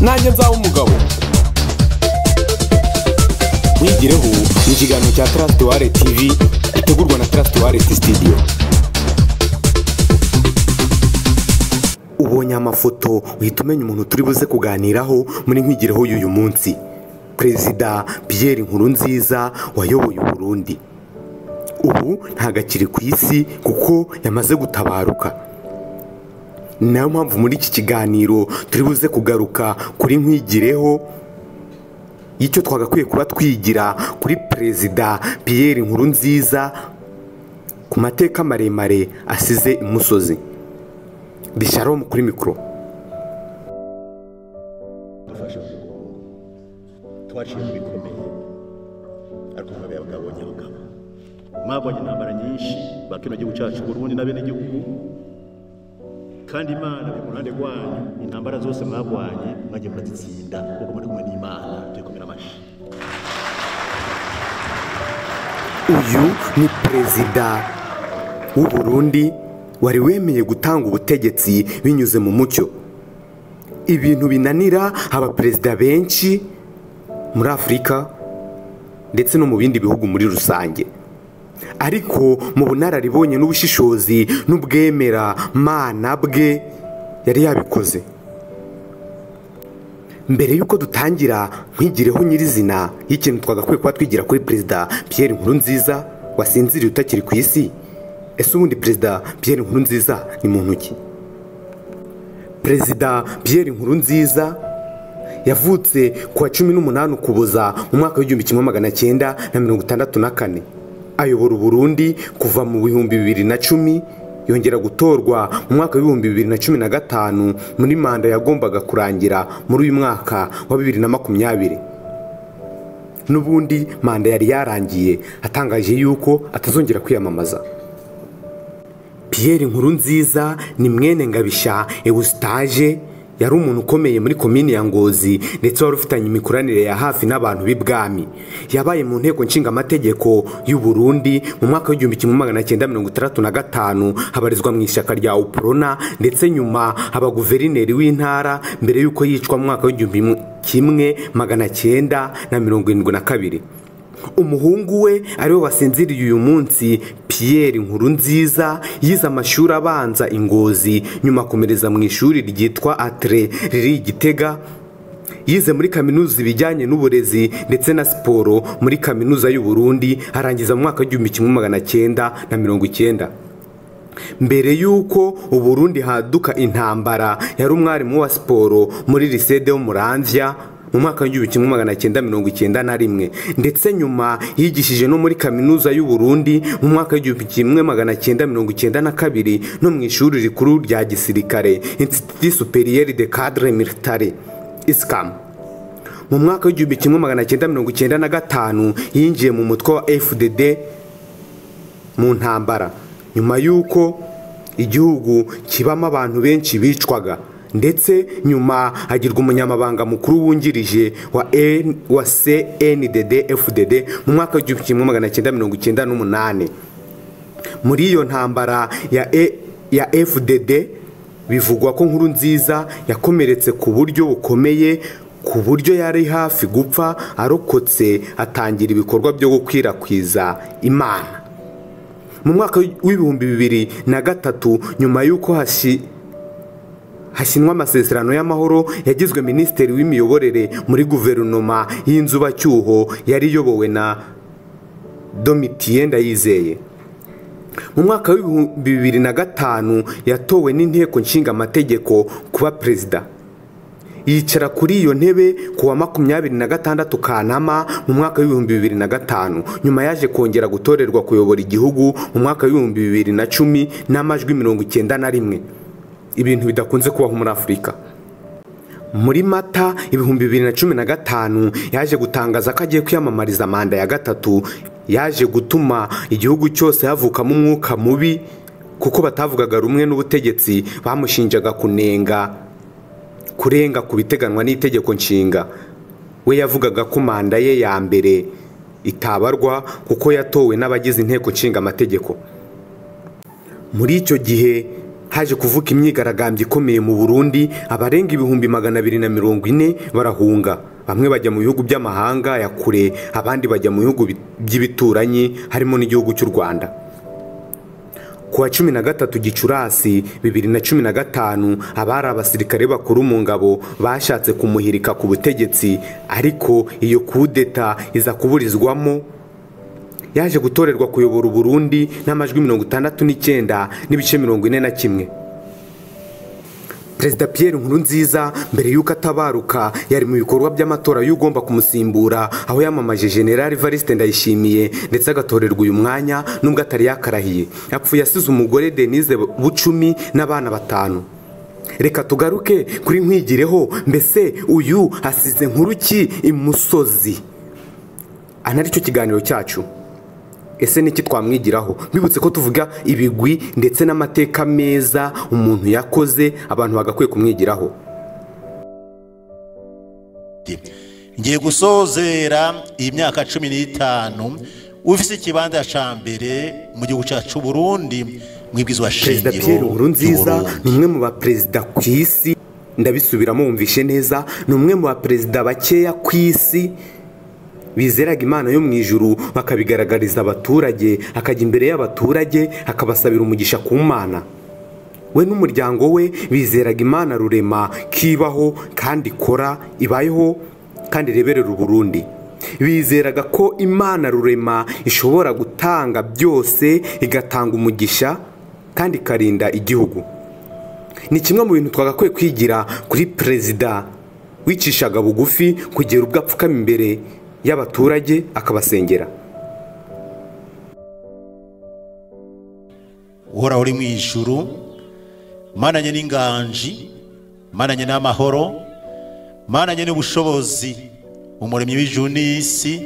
Nanjye nzaba umugabo. Nkwigireho ni ikiganiro cya Trust Wallet TV gitegurwa na Trust Wallet Studio. Ubonye amafoto uhita umenya umuntu turi buze kuganiraho muri Nkwigireho y'uyu munsi. Perezida Pierre Nkurunziza wayoboye Burundi ubu ntagakiri ku isi kuko yamaze gutabaruka. Nayo mpamvu muri iki kiganiro turi buze kugaruka kuri Nkwigireho icyo twagakwiye kuba twigira kuri Perezida Pierre Nkurunziza ku mateka maremare asize imusozi. Shalom kuri mikoro. Dufashe umugongo twaciye mu bikomeye, ariko mwabaye abagabo nyabagabo. Mwabonye intambara nyinshi ba kino gihugu cyacu Burundi n'abene gihugu, kandi Imana iri ku ruhande rwanyu. Intambara zose mwabwanye mwagiye murazitsinda kuko muri kumwe n'Imana. Tuyikomera amashyi. Uyu ni perezida w'u Burundi wari wemeye gutanga ubutegetsi binyuze mu mucyo, ibintu binanira abaperezida benshi muri Afurika ndetse no mu bindi bihugu muri rusange. Ariko mu bunararibonye n'ubushishozi n'ubwemera mana bwe yari yabikoze. Mbere yuko dutangira Nkwigireho nyirizina y'ikintu twagakwiye kuba twigira kuri Perezida Pierre Nkurunziza wasinziriye utakiri ku isi, ese ubundi Perezida Pierre Nkurunziza ni muntu ki? Perezida Pierre Nkurunziza yavutse ku wa 18 Ukuboza mu mwaka w'1964, ayobora Burundi kuva mu 2010, yongera gutorwa mu mwaka w'2015 muri manda yagombaga kurangira muri uyu mwaka wa 2020. N'ubundi manda yari yarangiye atangaje yuko atazongera kwiyamamaza. Pierre Nkurunziza ni mwene Ngabisha Eustache, yari umuntu ukomeye muri komini ya Ngozi ndetse wari ufitanye imikoranire ya hafi n'abantu b'ibwami. Yabaye mu nteko nshingamategeko y'u Burundi mu mwaka w'1965, habarizwa mu ishyaka rya Uprona ndetse nyuma haba guverineri w'intara mbere y'uko yicwa mu mwaka w'1972. Umuhungu we ariwe wasinziriye uyu munsi, Pierre Nkurunziza, yize amashuri abanza i Ngozi, nyuma akomereza mu ishuri ryitwa Atre riri i Gitega. Yize muri kaminuza ibijyanye n'uburezi ndetse na siporo muri kaminuza y'u Burundi, arangiza mu mwaka w'1990. Mbere y'uko Uburundi haduka intambara, yari umwarimu wa siporo muri Lycée de Muramvya mu mwaka w'1991, ndetse nyuma yigishije no muri kaminuza y'u Burundi mu mwaka w'1992 no mu ishuri rikuru rya gisirikare Institut Supérieur de Cadre Militaire ISCAM. Mu mwaka w'1995 yinjiye mu mutwe wa FDD mu ntambara, nyuma y'uko igihugu kibamo abantu benshi bicwaga, ndetse nyuma agirwa umunyamabanga mukuru wungirije wa CNDD FDD mu mwaka w'1998. Muri iyo ntambara ya FDD bivugwa ko Nkurunziza yakomeretse ku buryo bukomeye, ku buryo yari hafi gupfa, arokotse atangira ibikorwa byo gukwirakwiza Imana. Mu mwaka w'2003, nyuma y'uko hasinwa amasezerano y'amahoro, yagizwe minisitiri w'imiyoborere muri guverinoma y'inzubacyuho yari iyobowe na Domitien Ndayizeye. Mu mwaka w'2005 yatowe n'inteko nshingamategeko kuba perezida. Yicara kuri iyo ntebe ku wa 26 Kanama mu mwaka w'2005. Nyuma yaje kongera gutorerwa kuyobora igihugu mu mwaka w'2010 n'amajwi 91, ibintu bidakunze kubaho muri Afurika. Muri Mata 2015 yaje gutangaza ko agiye kwiyamamariza manda ya gatatu, yaje gutuma igihugu cyose havukamo umwuka mubi kuko batavugaga rumwe n'ubutegetsi, bamushinjaga kunenga kurenga ku biteganwa n'itegeko nshinga. We yavugaga ko manda ye ya mbere itabarwa kuko yatowe n'abagize inteko nshinga amategeko. Muri icyo gihe Haje kuvuka imyigaragambyo ikomeye mu Burundi, abarenga 240,000 barahunga. Bamwe bajya mu bihugu by'amahanga ya kure, abandi bajya mu bihugu by'ibituranyi harimo n'igihugu cy'u Rwanda. Ku wa 13 Gicurasi 2015 abari abasirikare bakuru mu ngabo bashatse kumuhirika ku butegetsi, ariko iyo kudeta iza kuburizwamo. Yaje gutorerwa kuyobora Burundi n'amajwi 69.41. Perezida Pierre Nkurunziza mbere yuko atabaruka yari mu bikorwa by'amatora y'ugomba kumusimbura, aho yamamaje General Evariste Ndayishimiye ndetse agatorerwa uyu mwanya nubwo atari yakarahiye. Yapfuye asize umugore Denise Bucumi n'abana 5. Reka tugaruke kuri Nkwigireho, mbese uyu asize nkuru ki imusozi? Anari cyo kiganiro cyacu. Ese niki twamwigiraho? Mbibutse ko tuvuga ibigwi ndetse n'amateka meza umuntu yakoze abantu bagakwiye kumwigiraho. Ngiye gusozera imyaka 15 ufise ikibanza ca mbere mu gihugu cyacu Burundi mwibwizwa shingiro. Perezida Pierre Nkurunziza ni umwe mu baperezida ku isi, ndabisubiramo wumvishe neza, ni umwe mu baperezida bakeya ku isi bizeraga Imana yo mu ijuru bakabigaragariza abaturage, akajya imbere y'abaturage akabasabira umugisha ku Mana. We n'umuryango we bizeraga Imana rurema kibaho kandi ikora, ibayeho kandi ireberera Burundi. Bizeraga ko Imana rurema ishobora gutanga byose, igatanga umugisha kandi ikarinda igihugu. Ni kimwe mu bintu twagakwiye kwigira kuri perezida wicishaga bugufi kugera ubwo apfukama imbere y'abaturage akabasengera. Uhora uri mu ijuru, mananye n'inganji, mananye n'amahoro, mananye n'ubushobozi, umuremyi w'ijuru n'isi,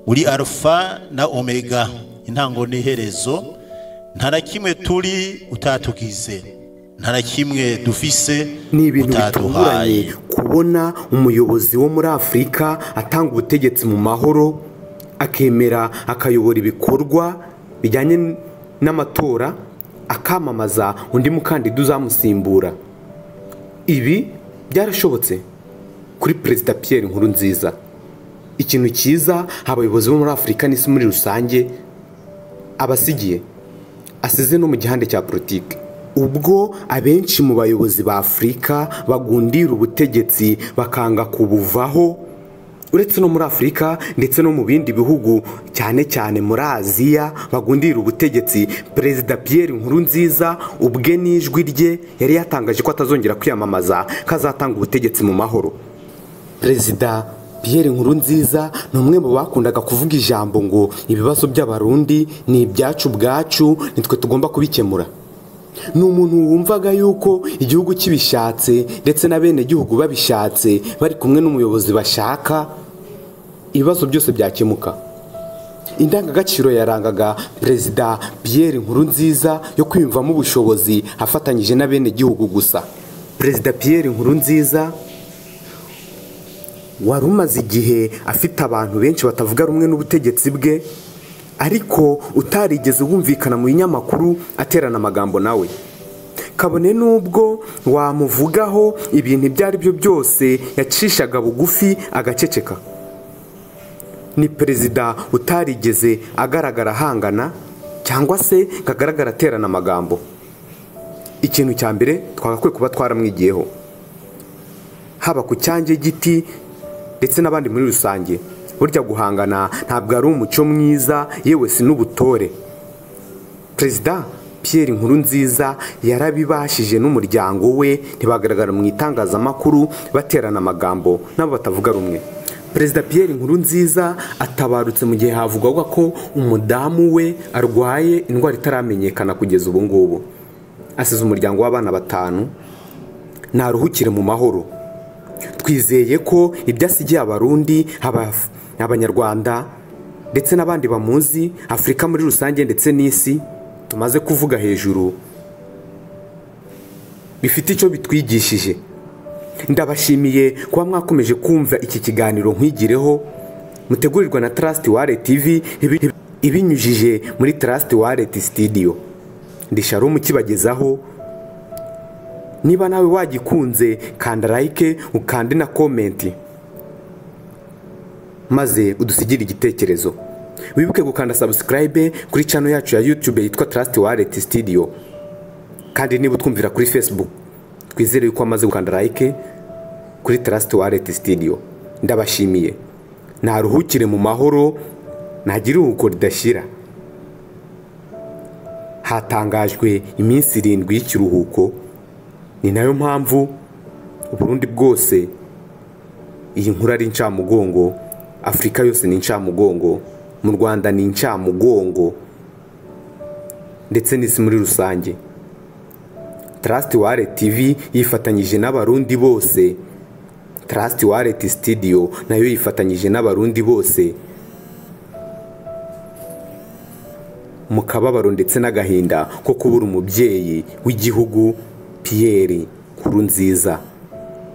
uri Alpha na Omega, intango n'iherezo, nta na kimwe turi utatugize, nta na kimwe dufise Ni ibintu bitunguranye kubona umuyobozi wo muri Afurika atanga ubutegetsi mu mahoro, akemera akayobora ibikorwa bijyanye n'amatora, akamamaza undi mukandida uzamusimbura. Ibi byarashobotse kuri Perezida Pierre Nkurunziza. Ikintu cyiza abayobozi bo muri Afurika n'isi muri rusange abasigiye, asize no mu gihande cya politike. Ubwo abenshi mu bayobozi ba Afurika bagundira ubutegetsi bakanga kubuvaho, uretse no muri Afurika ndetse no mu bindi bihugu cyane cyane muri Aziya bagundira ubutegetsi, Perezida Pierre Nkurunziza ubwe n'ijwi rye yari yatangaje ko atazongera kwiyamamaza, kazatanga ubutegetsi mu mahoro. Perezida Pierre Nkurunziza ni umwe mu bakundaga kuvuga ijambo ngo ibibazo by'abarundi ni ibyacu ubwacu, nitwe tugomba kubikemura. Ni umuntu wumvaga yuko igihugu kibishatse ndetse na bene gihugu babishatse bari kumwe n'umuyobozi bashaka, ibibazo byose byakemuka. Indangagaciro yarangaga Perezida Pierre Nkurunziza yo kwiyumvamo ubushobozi afatanyije na bene gihugu gusa. Perezida Pierre Nkurunziza wari umaze igihe afite abantu benshi batavuga rumwe n'ubutegetsi bwe, ariko utarigeze wumvikana mu binyamakuru aterana amagambo nawe. Kabone nubwo wamuvugaho ibintu ibyo ari byo byose, yacishaga bugufi agaceceka. Ni perezida utarigeze agaragara ahangana cyangwa se kagaragara aterana amagambo. Ikintu cya mbere twagakwiye kuba twaramwigiyeho, haba ku cyanjye giti ndetse n'abandi muri rusange, burya guhangana ntabwo ari umuco mwiza, yewe si n'ubutore. Perezida Pierre Nkurunziza yarabibashije n'umuryango we, ntibagaragara mu itangazamakuru baterana amagambo nabo batavuga rumwe. Perezida Pierre Nkurunziza atabarutse mu gihe havugwaga ko umudamu we arwaye indwara itaramenyekana kugeza ubu ngubu. Asize umuryango w'abana 5, naruhukire mu mahoro. Twizeye ko ibyo asigiye Abarundi, Abanyarwanda ndetse n'abandi bamuzi, Afurika muri rusange ndetse n'isi tumaze kuvuga hejuru, bifite icyo bitwigishije. Ndabashimiye kuba mwakomeje kumva iki kiganiro Nkwigireho mutegurirwa na Trust Wallet TV ibinyujije muri Trust Wallet Studio. Ndi Sharumu kibagezaho. Niba nawe wagikunze, kanda like, ukande na comment, maze udusigire igitekerezo. Wibuke gukanda subscribe kuri channel yacu ya YouTube yitwa Trust Wallet Studio. Kandi niba utwumvira kuri Facebook, twizere yuko amaze gukanda like kuri Trust Wallet Studio. Ndabashimiye, naruhukire mu mahoro, ntagire iruhuko ridashira. Hatangajwe iminsi 7 y'ikiruhuko, ni nayo mpamvu Uburundi bwose iyi nkuru ari incamugongo, Afurika yose ni incamugongo, mu Rwanda ni incamugongo, ndetse n'isi muri rusange. Trust Wallet TV yifatanyije n'abarundi bose, Trust Wallet Studio nayo yifatanyije n'abarundi bose mu kababaro ndetse n'agahinda ko kubura umubyeyi w'igihugu Pierre Nkurunziza.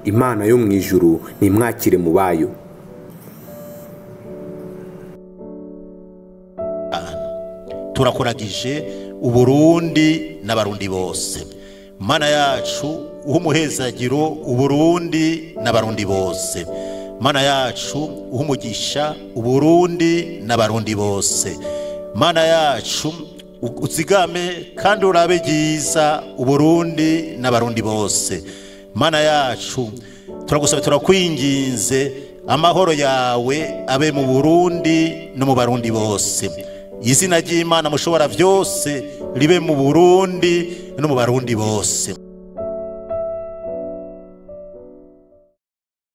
Imana yo mu ijuru nimwakire mu bayo. Turakuragije Uburundi n'abarundi bose. Mana yacu uhumuhezagiro Uburundi n'abarundi bose. Mana yacu uhumugisha Uburundi n'abarundi bose. Mana yacu uzigame kandi urabe ryiza Uburundi n'abarundi bose. Mana yacu turagusaba, turakwinginze, amahoro yawe abe mu Burundi no mu barundi bose. Izina ry'Imana mushobora byose ribe mu Burundi no mu barundi bose.